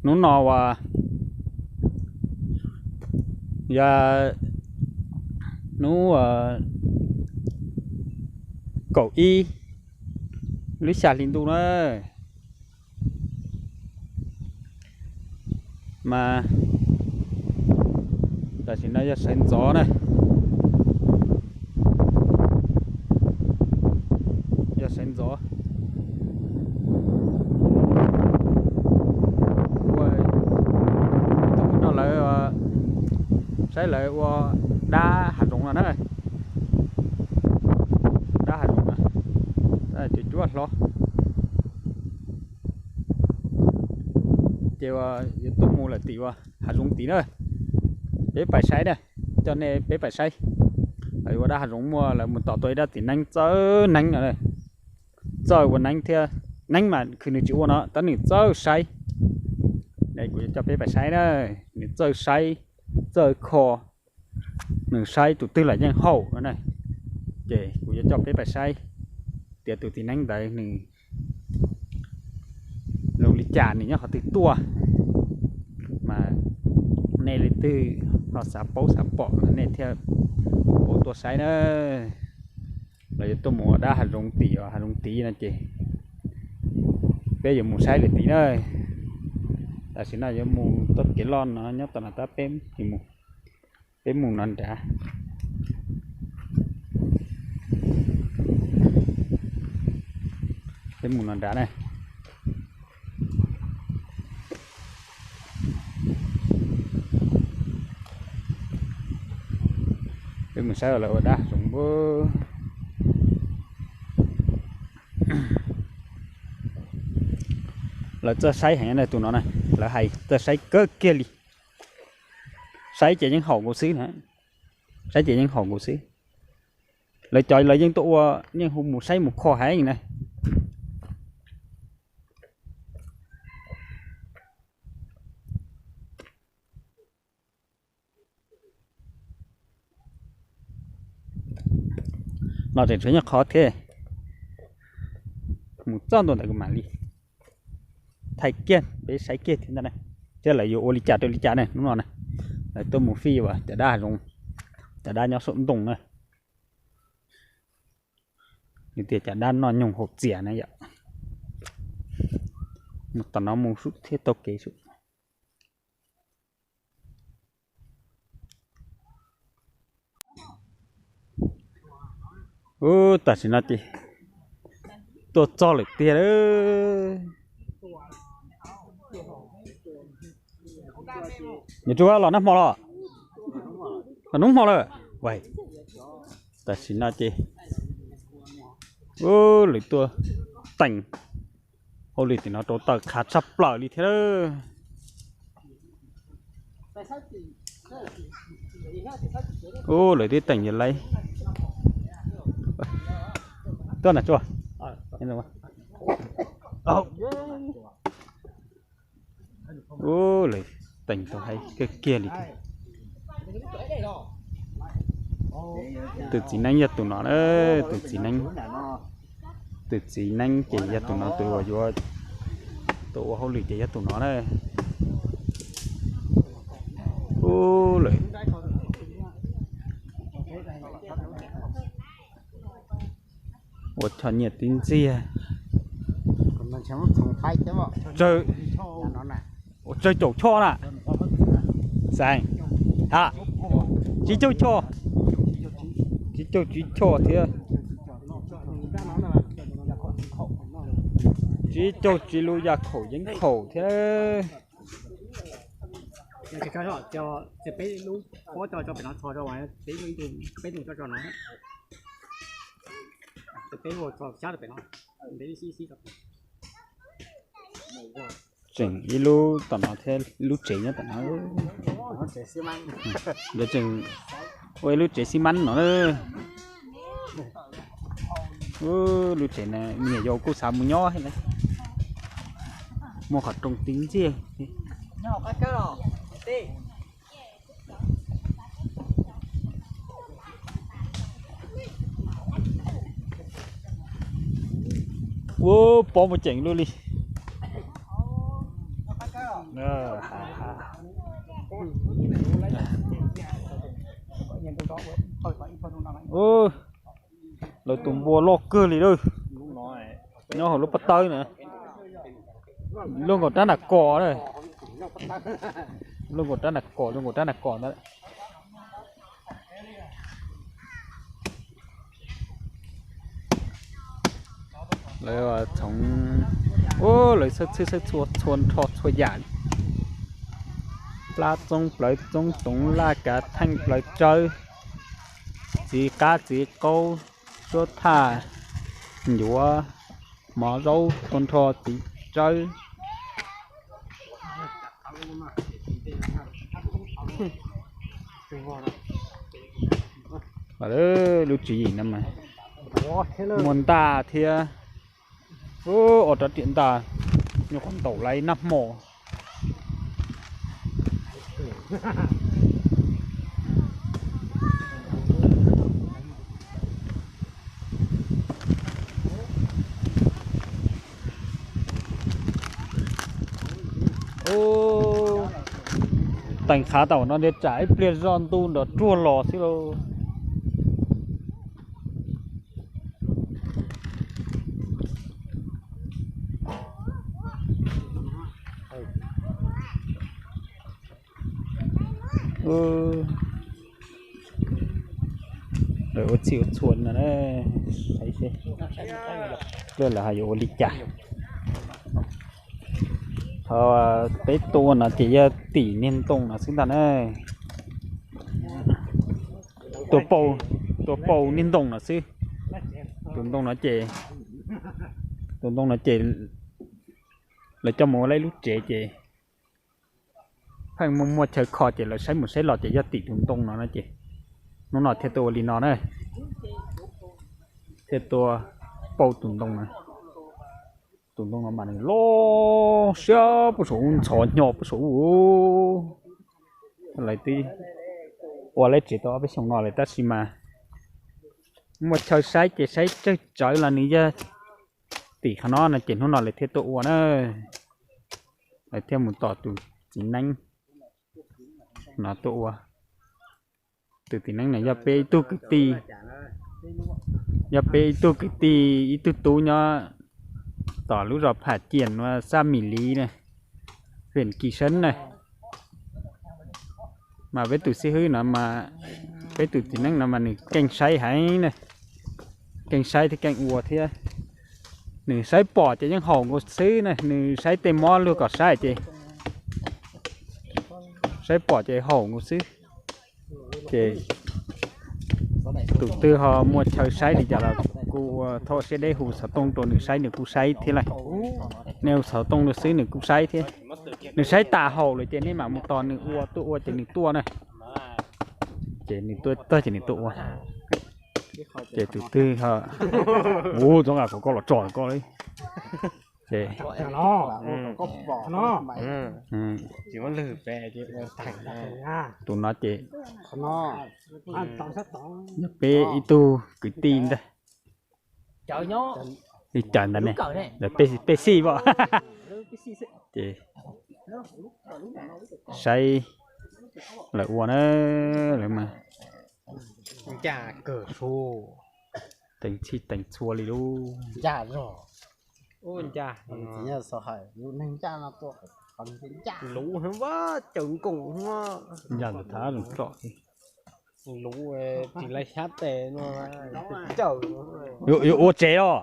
Hnub no uas yog hnub kaum ib lub xya hli ntuj na. Mas tam sim no yog sawv ntxov na, yog sawv ntxov. Ua, tuaj mus nrog lawv saib lawv ua dab hav zoov no na. Dab hav zoov no, cov cuab hlob. Ces uas yuav tuaj mus lawm tim uas hav zoov tid na. Peb pais saib na, coj nej peb pais saib. Lawv ua dab hav zoov muaj lawv mus tom tua ib dab txiv neeb txawj neeb no, txawj ua neeb thiab. Neeb mas khwv nws tsis ua no tab nws txawj saib. Kuv yuav coj peb pais saib na, nws txawj saib, txawj kho, nws saib tus twg los yeej haum no na. Ces kuv yuav coj peb pais saib tias tus txiv neeb ntawd nws zoo li cas, nws nyob qhov twg tuaj. Mas nej leej twg ho xav paub xav pom nej thiaj paub tuaj saib na. Los yuav tuaj mus ua dab hav zoov tim, hav zoov tid no ces peb yuav mus saib lawm tid na. Tam sim no yuav mus txoj kev loj no nyob tom no tab peb, peb mus no nrad. Peb mus no nrad na. Peb mus saib lawv ua dab zoov. Lawv txawj saib heev na tus no na, lawv hais txawj saib kawg kiag li. Saib ces yeej haum nkaus xwb na, saib ces yeej haum nkaus xwb. Lawv cov lawv yeej tuaj ua, yeej hu mus saib mus kho heev na. No tseem tshuav nyuag qhov thiab, mus txog ntua ntawd kuv mam li thaij kiag peb saib kiag thiab ntag na, thiab lawv yuav ua li cas rau li cas na hnub no na. Lawv tuaj mus fij uas cov dab hav zoov, cov dab nyob saum ntoo na. Nws tias cov dab noj nyoog haus txias na yom. Mus tom no mus sub thiaj tau kev sub. Ub, tam sim no ces tuaj txog lawm tiag lawm. Nws tsuas los nag hmo los, los hnub hmo lawm. Tam sim no ces, ub, lawv tuaj teem hauj lwm tim no rau tawm qhav tshaj plaws li thiab. Ub, lawv twb teem yog lawv tuaj na tsuas. Ub, lawv teem tau hais kiag kiag li thiab. Tus txiv neeb yog tus no na, tus txiv neeb, tus txiv neeb ces yog tus no, tus uas yuav, tus ua hauj lwm ces yog tus no na. Ub, lawv ua choj nyiaj tib ntxiag. Ua tsawg caum choj na? Xeem, ha, tsib caug choj, tsib caug tsib choj thiab. Tsib caug tsib lub yaj khaum yeeb khaum thiab. Peb lub pob, peb tus, peb tus tso no, peb ua tso xyab pem no. Tseem ib lub tom no thiab, lub tsev nyob tom no. Lawv tseem ua ib lub tsev xib mab no. Lub tsev no me nyuam yaus kuj xav mus nyob thiab. Muaj qhov rooj tib ntxiag. Ua pob muaj ceem luaj li. Lawv tus npua loj kawg li lawm. Nyob hauv lub pob tawb na. Luaj nkaus rab nas kos na. Luaj nkaus rab nas kos, luaj nkaus rab nas kos ntawd. Lawv txhoov, lawv xawb txhwb xawb txhua txhua nrho txhua yam. Plab txoob plawv txoob toov laj kav theej plawv tsawb, txiv qab txiv qaub, suab thaj, ncuav, mov zaub txhua nrho txiv tsawb. Lub tswv yim no mas muaj ntaj thiab. Ua rov riam ntaj, nyuam qhuav ntaus lawv nag hmo. Teem qhav tau no ntiag tsam ib pliag zoj ntuj nrov ruag los xwb lauj. Lawv ua txhij ua txhua no, saib seb lawv ho yuav ua li cas. Qhov peb tuaj ua no ces yog tim niag ntoo no xwb ntag na. Tuaj paub niag ntoo no xwb. Tus ntoo no ces, tus ntoo no ces lawv coj mus ua lawv lub tsev ces pheej muaj muaj chaw kho ces lawv saib mus saib los ces yog tim tus ntoo no no ces hnub no thiaj tuaj ua li no na. Thiaj tuaj paub tus ntoo no. Tus ntoo no mas nws loj siab puag saum ub, ntxhov hnyo puag saum ub. Lawv twb ua lawv tsev tau ob peb xyoos no lawm tab sis mas muaj chaw saib ces saib tsawg tsawv los nws yog tim qhov no no ces hnub no lawv thiaj tuaj ua na. Lawv thiaj mus tos tus txiv neeb no tuaj ua. Tus txiv neeb no yog peb ib tug kwv tij, yog peb ib tug kwv tij ib tug tub nyob tom lub zos Pham Ciam, xab Mim Liv na, huyện Kỳ Sơn na. Mas peb tus xib hwb no mas, peb tus txiv neeb no mas nws keej saib heev na, keej saib thiab keej ua thiab. Nws saib pom ces yeej haum nkaus xwb na, nws saib tej mob luag kom saib ces, saib pom ces haum nkaus xwb. Ces tus twg ho muaj chaw saib li cas los kuj ua thauj siab deb hu xov tooj rau nws saib nws kuj saib thiab lawm. Nej hu xov tooj rau xwb nws kuj saib thiab. Nws saib tas haum lawm ces nej mam mus tos nws ua, tuaj ua ces nws tuaj na. Ces nws tuaj tag ces nws tuaj ua. Ces tus twg ho, ua txob nqa kom koj los tso koj li. Ces tus no ces yog peb ib tug kwv tij ntag. Li cas ntawd ne, peb xij pom. Ces saib lawv ua na, lawv mas teem txhij teem txhua li lub. Luv caws nkoos, ncaj ntawd thav zoo tso. Luv tsis lawv xyab tes no, caws. Yuav ua tsev os.